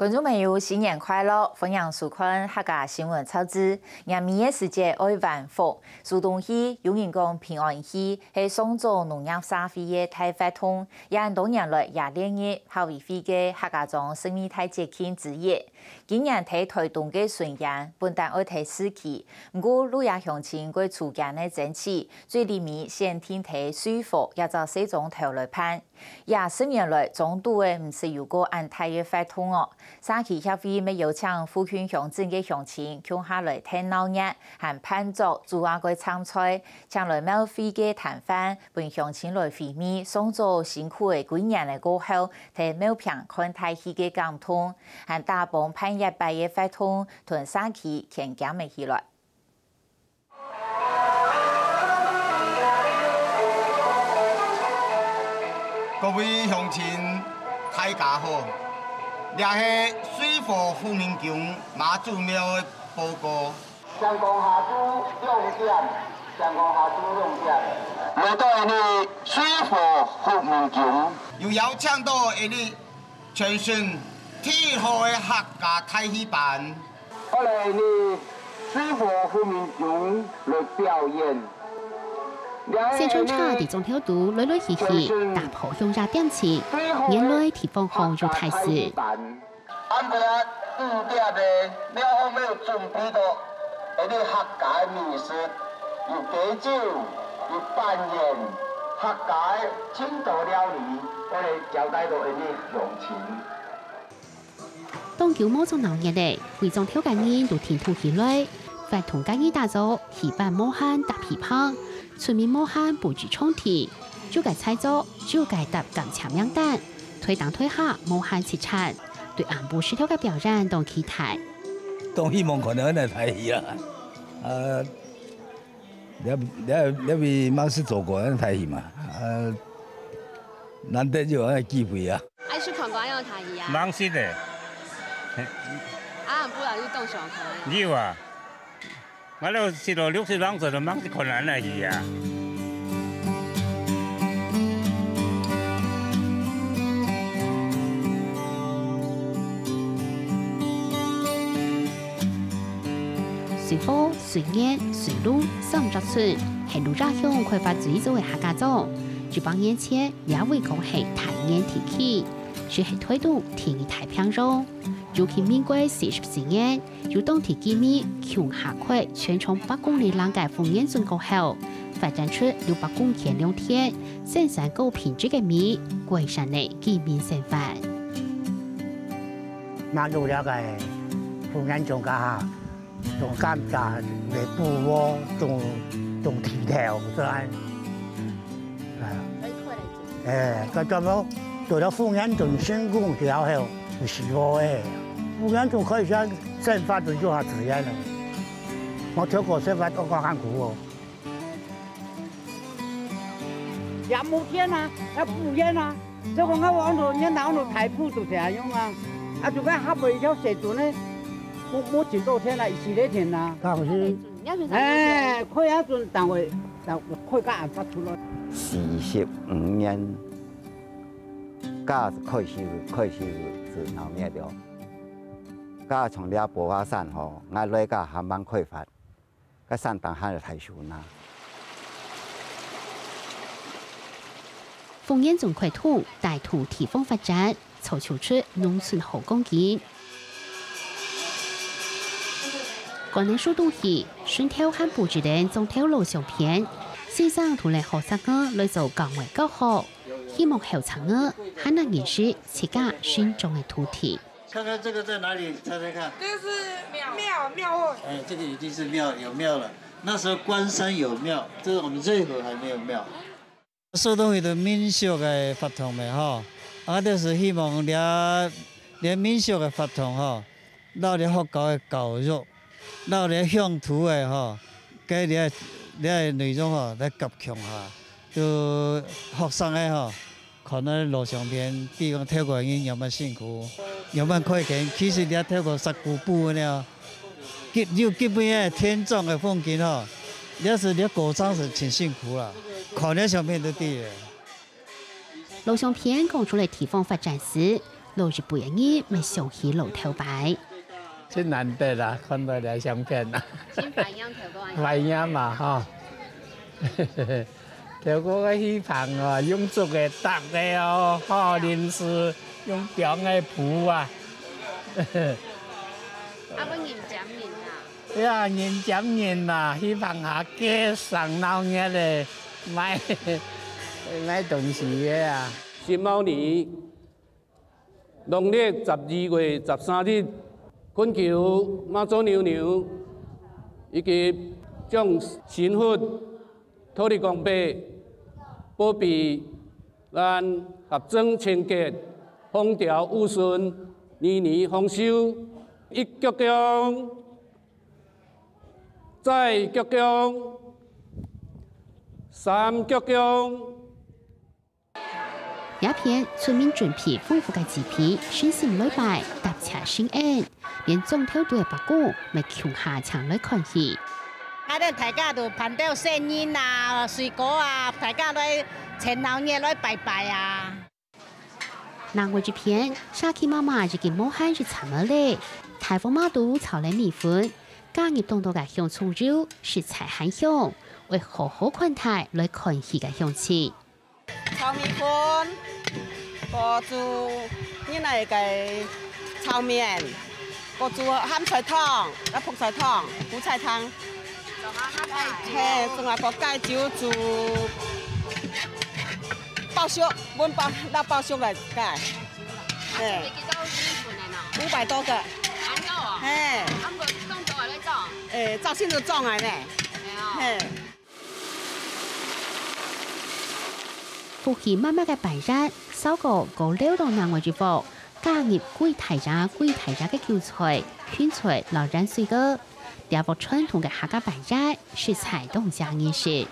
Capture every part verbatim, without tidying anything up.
觀眾朋友，新年快樂！歡迎收看客家新聞雜誌。年尾个時節愛換福，收冬戲，有人講平安戲，係上早農業社會个大活動，也係多年來也列入客委會个客家庄食米大節慶之一。今年在臺東个順安，本旦愛在市區，毋過，鹿野鄉親為促進个爭取，最臨尾選定在瑞和這隻細庄頭來辦。 這十年來，庄肚仔毋識有過恁大个活動哦。社區協會乜邀請附近鄉鎮个鄉親共下來𢯭鬧熱，還辦桌煮啊个青菜，請來廟會个攤販，分鄉親來回味上早辛苦个幾年个過後，在廟坪看大戲个感動，還打幫辦一擺个活動，同社區牽結仔起來。 各位鄉親，大家好！這係瑞和福明宮媽祖廟个報告。上公下豬兩點，上公下豬兩點。來到𫣆俚瑞和福明宮，有邀請到𫣆俚 全省第一號个客家大戲班。後來呢，水火福民宮來表演。先從車在莊頭肚來來去去，打破鄉野恬靜，原來地方好有大事。暗晡仔五點个，廟方有準備到 𫣆俚客家个美食，有雞酒，有粄圓，客家个盡多料理，愛來招待到𫣆俚鄉親。當久無做鬧熱咧，會莊頭个人都停動起來，活動个人打早，戲班無閒打枇杷，村民無閒佈置場地，就該菜桌，就該搭感謝名單，台頂台下無閒直掣，對暗晡時頭个表演當期待。 當希望看到恁樣大戲啊！啊，這這這位嘛係做過恁樣大戲嘛，啊，難得有恁樣機會啊。愛去看過恁樣大戲啊？蠻識个。啊，不然你當喜歡看啊？有啊，我都識到六十零歲都蠻識看恁樣大戲啊。 水和、水源、水路三隻村，係鹿野鄉開發最早个客家庄。一百年前，這位講係大源地區，就係臺東第二大平洋。尤其民國四十四年，有當地居民共下開全長八公里零个豐源圳過後，發展出六百公頃良田，生產高品質个米，改善了居民生活。 拿入了个豐源圳个哈，種甘蔗、種鮑哦，種種地豆，這樣。啊。哎，該怎麼做到豐源圳成功了後，有時候哎，豐源圳可以講生活就做下自然了。我透過生活，我講艱苦哦。 也無田啊，也無煙啊。所以講，𠊎往頭年來往頭大埔就這樣啊，啊，就該下背一條細圳呢，無無盡多田啊，一息个田啊。當時，哎，開下陣單位，單位開个恁發出來。四十五年，該開始開始就鬧熱了。該從這寶華山吼，𠊎來該還蠻開發。 該山頂還有大樹呢。豐源圳開通，帶動地方發展，造就出農村好光景。過年收冬戲，順頭還佈置等莊頭路上片，先生同等學生仔來做校外教學，希望後生仔還能認識自家新種个土地。 看看這個在哪裡，猜猜看。這個是廟，廟，廟會。哎，這個已經是廟，有廟了。那時候關山有廟，這是我們瑞和還沒有廟。收冬戲就民俗个活動咩吼，啊，就是希望這這民俗个活動吼，摎這學校个教育，摎這鄉土个吼，該這這內容吼來合共下，就學生个吼， 看到路上片，比如講透過人仰般辛苦，仰般開墾，其實你也透過石鼓埔个了，吉有吉尾个田莊个風景吼，也是你過程是真辛苦啦，看了相片都知个。路上片講出來地方發展史，老一輩个人乜想起老頭擺。真難得啊，看到這相片啊。真懷念頭過啊。懷念嘛，吼。頭過个戲棚哦，用竹个搭个哦，吼，臨時用竹个鋪啊。啊，阮人尖人啊。對啊，人尖人啊，戲棚下街上鬧熱个，賣，賣東西个啊。辛卯年，農曆十二月十三日，懇求媽祖娘娘以及眾神佛、土地公伯，保庇咱合庄清潔，風調雨順，年年豐收。一鞠躬，再一鞠躬，三鞠躬。 這片村民準備豐富个祭品，誠心來拜，搭車誠懇，連庄頭肚个伯公乜共下請來看戲。啊，咱大家都辦兜細人啊、水果啊，大家來湊鬧熱，來拜拜啊。另外一片，社區媽媽已經無閒一站仔咧，大鑊嫲肚炒了米粉，加入當多个香蔥油，實在還香，愛好好款待來看戲个鄉親。 炒米粉，過煮你那个炒麵，過煮鹹菜湯、啊覆菜湯、苦菜湯。嘿，仲有過雞酒煮包粟，阮包，拿包粟來解。嘿，幾多米粉个呢？五百多个。恁多哦。嘿。啊，毋過當多个來裝。誒，照先就裝來呢。係哦。嘿。 福氣滿滿个拜月，燒過過了到另外一鑊，加入歸大爺、歸大爺个韭菜、芹菜摎芫荽个。這鑊傳統个客家拜月，實在當正人惜。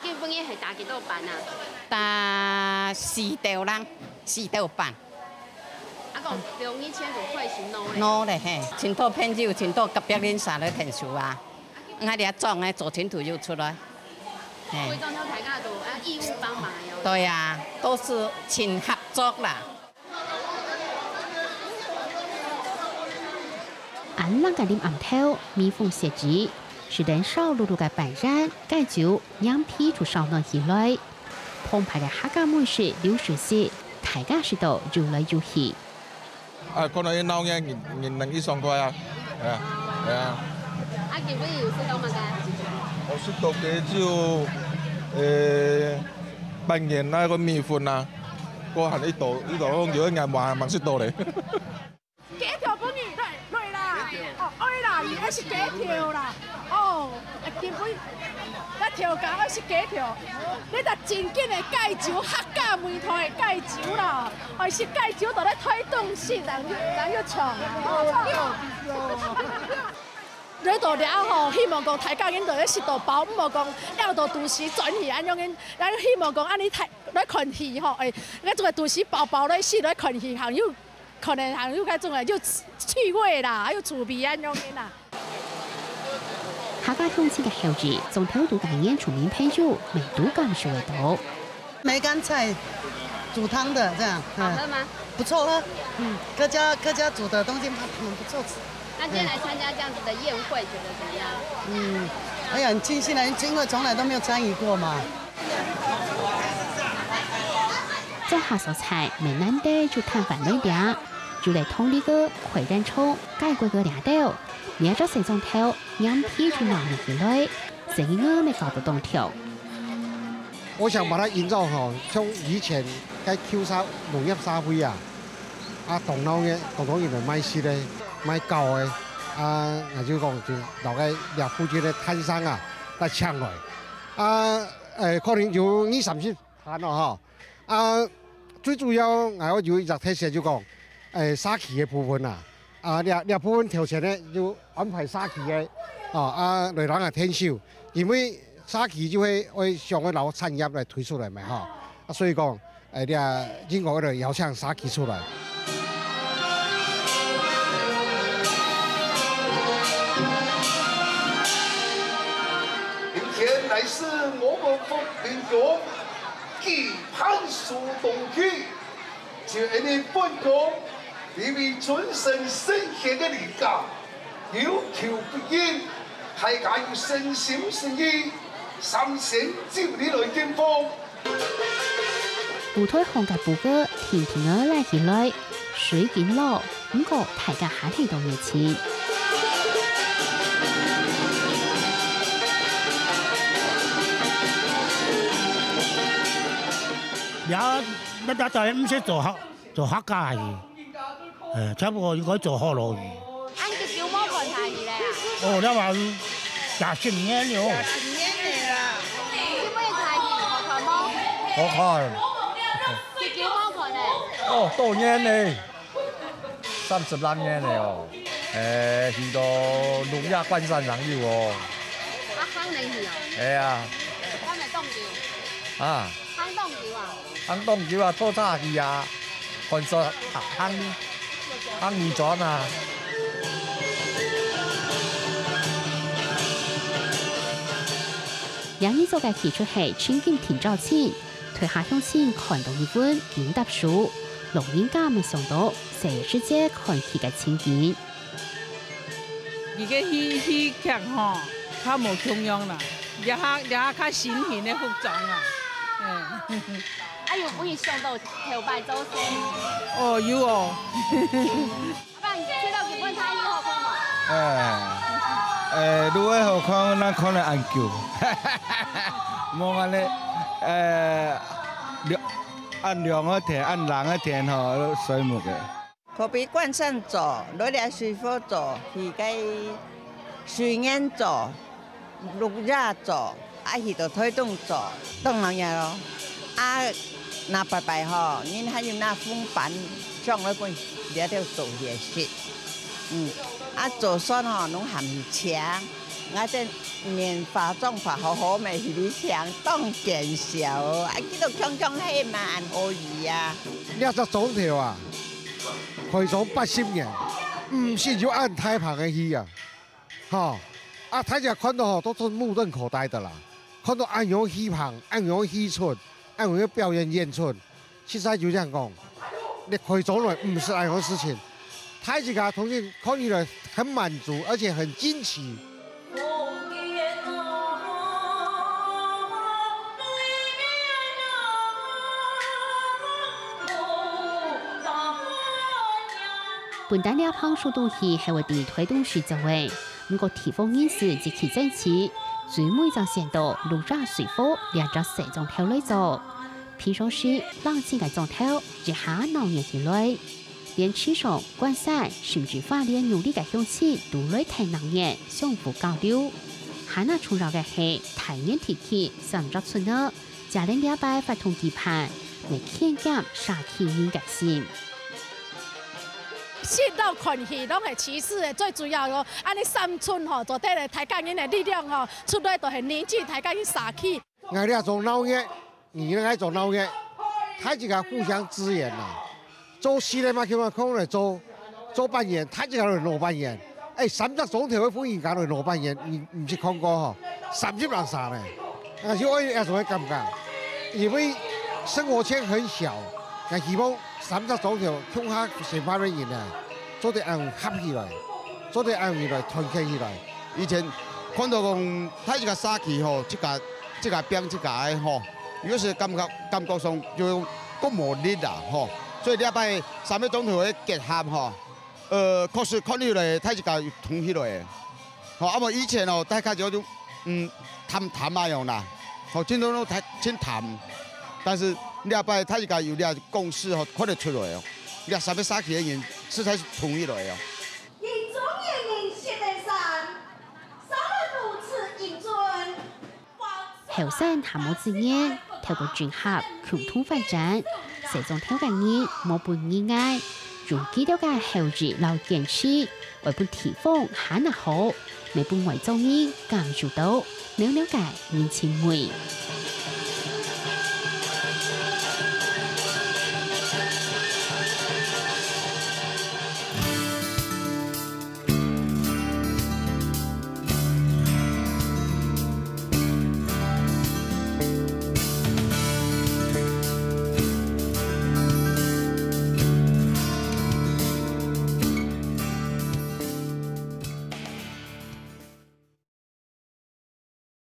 今晡日係打幾多班啊？打四斗人，四斗班。啊，講從以前就開始弄咧。弄咧嘿，盡多朋友，盡多隔壁鄰舍來𢯭手啊。 𠊎這莊个做親戚有出來。嘿。歸莊頭大家都啊義務幫忙个喲。對啊，都是盡合作啦。恁冷个臨暗頭，微風細雨，食等燒漉漉个拜月，雞酒、黏皮就燒暖起來。澎湃个客家美食流水席，大家食到又來又去。 啊，看到佢鬧熱，人，人能去爽快啊。係啊，係啊。啊，今晡日有食到麼个？𠊎食到雞酒，誒，粄圓啊，个米粉啊，過還一道，一道用油个眼還食到咧。雞條分你，來，來啦。哦，愛啦，你愛食雞條啦。 哦，啊，今晡日，咱頭家愛食雞條，你著正經个雞酒，客家味道个雞酒啦。愛食雞酒，就來推動性，人又，人又衝啊。來到這吼，希望講大家人都愛食到飽，毋好講枵到肚屎轉去恁樣个。咱希望講恁樣大，來看戲吼，誒，咱這个肚屎飽飽來食，來看戲，還有 可能還有該種个，有趣味啦，有趣味恁樣个啦。客家鄉親个後裔，總頭肚个原住民朋友，乜都感受得到。梅乾菜煮湯的這樣，嗯。好喝嗎？不錯喝，嗯，客家，客家煮的東西它很不錯吃。那今天來參加這樣子的宴會，覺得怎麼樣？嗯，哎呀，很慶幸啊，因為從來都沒有參與過嘛。 庄下所在，乜難得就攤販來尞，就來同這个開眼窗、解渴个這兜，這隻細庄頭，年底就鬧熱起來，生意乜搞到當暢。我想把它營造好，像以前該舊社農業社會啊，啊，當多人，當多人來賣食个、賣糕个，啊，𠊎就講就摎該這附近个攤商啊，來請來，啊，誒，可能有二三十 攤咯吼。啊，最主要𠊎有一隻特色就講，誒，社區个部分啊，啊，這，這部分頭前呢，就安排社區个，哦，啊，來人啊𢯭手，因為社區就會，會想要摎產業來推出來嘛吼。啊，所以講，誒，這應該愛邀請社區出來。今天乃是我們福林宮 舉辦書童劇，就恁呢分享，這位尊神聖賢个離家，有求必應，大家有誠心誠意，三牲酒禮來敬奉。舞台項个布个定定仔拉起來，水緊落，毋過大家還係當熱情。 呀，那那當然毋使做客，做客家戲，呃，差不多應該做學老戲。啊，你幾久無看大戲咧啊？哦，那嘛有幾十年了。幾十年了啦。今晡日大戲好看無？好看。幾久無看咧？哦，多年咧。 三十零年了哦。誒，去到鹿野關山上有哦。啊，行人去哦？係啊。行了當久？啊。行當久啊？行當久啊，坐車去啊，看說行，行二轉啊。這一組个戲齣係情景定照鏡， 台下鄉親看到一份緊搭手，老人家乜想到細時節看戲个情景。佢个戲，戲劇吼，較無共樣啦，這下，這下較新型个服裝啦，嗯。啊，有分你想到頭擺做事？哦，有哦。 阿爸，你知道日本大戲好看無？誒，誒，如果好看，咱看了恁久。無恁呢，誒，兩，恁兩个天，恁冷个天吼，睡目个。可比關山做，落來水火做，去个水源做。 鹿野做，啊，去到台東做，當鬧熱咯。啊，若拜拜吼，人還有拿紅粄上來分這兜做戲食。嗯，啊，做算吼，攏喊去請。𠊎等連化妝化好好，乜去去請，當見笑哦。啊，佢都強強係嘛，恁好意啊。這隻庄頭啊，開庄八十年，毋識有恁大棚个戲啊。 吼，啊，大家看到吼，都做目瞪口呆的啦。看到恁樣戲棚，恁樣戲齣，恁樣表演演出，實在就恁樣講，你開庄來毋係恁樣个事情。大家當然看起來很滿足，而且很驚奇。 本旦這項活動係會在台東市做个，毋過地方人士積極爭取，最尾正選到鹿野水火這隻細庄頭來做。平常時，冷清个庄頭，這下鬧熱起來。連池上、關山，甚至花蓮苗栗个鄉親都來睇鬧熱，相互交流。還較重要个係，大園地區三隻村仔， 加連這擺活動舉辦，乜牽感社區人个心。食到看戲攏係其次个，最主要哦，恁呢三村吼，做得了大家人个力量吼，出來就係凝聚大家人社區。𠊎這種鬧熱，你那種鬧熱，大家互相支援啦。 做事咧嘛，希望講來做，做半年，大家來攞半年。誒，三隻庄頭个婦人家來攞半年，你毋識看過吼？三十零儕呢，啊，就愛有這種个感覺，因為生活圈很小，𠊎希望三隻庄頭共下生活个人啊，做得恁合起來，做得恁樣來團結起來。以前看到講，大家社區吼，自家，自家拚自家个吼，有時感覺，感覺上就講無力啦吼。所以這擺 三个庄頭个結合吼，呃，確實看起來大家有通起來个。吼，啊無以前哦，大家就，就，嗯，淡淡那樣啦，吼，真正都太，真淡。但是這擺大家有這共識吼，看得出來哦，這三个社區个人實在是通起來哦。以中原人心的山，燒了如此一尊。 後生還無志願，透過整合共同發展，細庄頭个人無分人愛，用佢兜个厚意摎堅持，愛分地方還較好，乜分外庄人感受到暖暖个人情味。